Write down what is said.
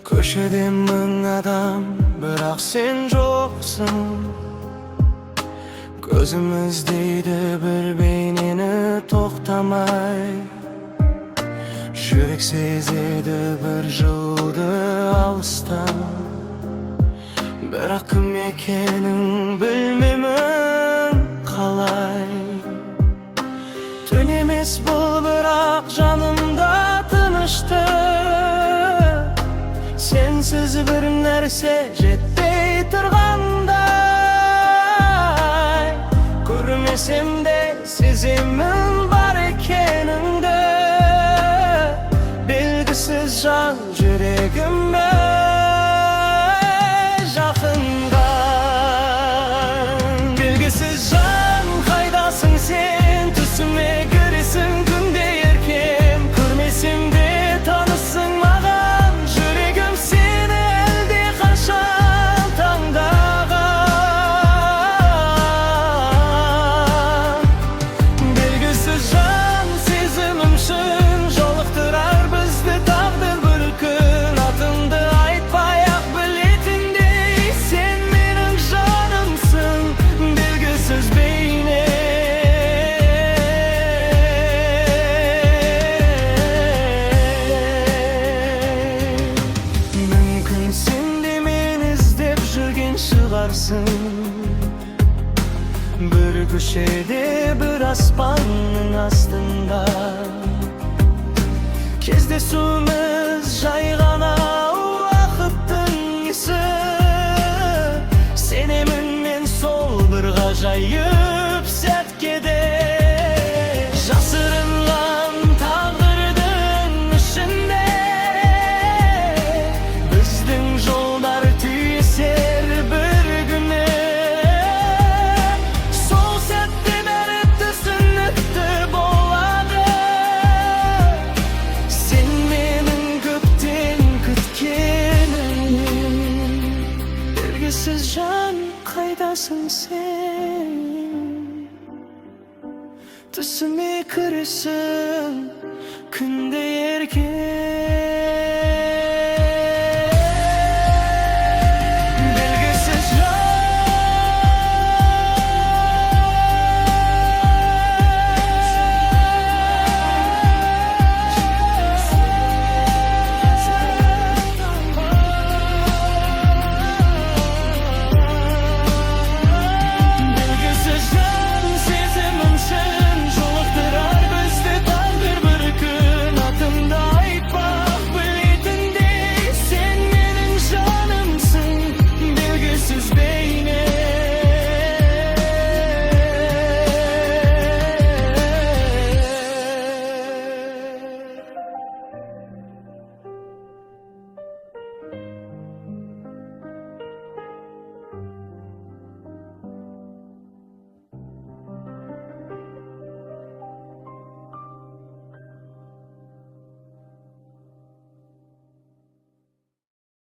Көшеде мың адам, бірақ сен жоқсың. Көзім іздейді бір бейнені тоқтамай. Жүрек сезеді бір жылды алыстан, бірақ кім екенін білмеймін қалай. Түн емес бұл, бірақ жанымда тыныштық. Сенсіз бір нәрсе жетпей тұрғандай. Көрмесем де, сеземін бар екеніңді. Белгісіз жан жүрегіме жақынға. Белгісіз жан, қайдасың сен? Түсіме кіресің күнде еркем. Көрмесем де, танысың маған. Жүрегім сені әлде қашан таңдаған. Белгісіз жан, сезімім шын. Жолықтырар бізді тағдыр бір күн. Атымды айтпай ақ білетіндей, сен менің жанымсың, белгісіз бейне. Мүмкін, сен де мені іздеп жүрген шығарсың. Бір көшеде, бір аспанның астында кездесуіміз жай ғана уақыттың ісі. Сенемін мен сол бір ғажайып сәтке де. Жасырынған тағдырдың ішінде біздің жолдар түйісер бір күні. Сол сәтте бәрі түсінікті болады. Сен менің көптен күткенім. Белгісіз жан, қайдасың сен? Түсіме кіресің күнде еркем.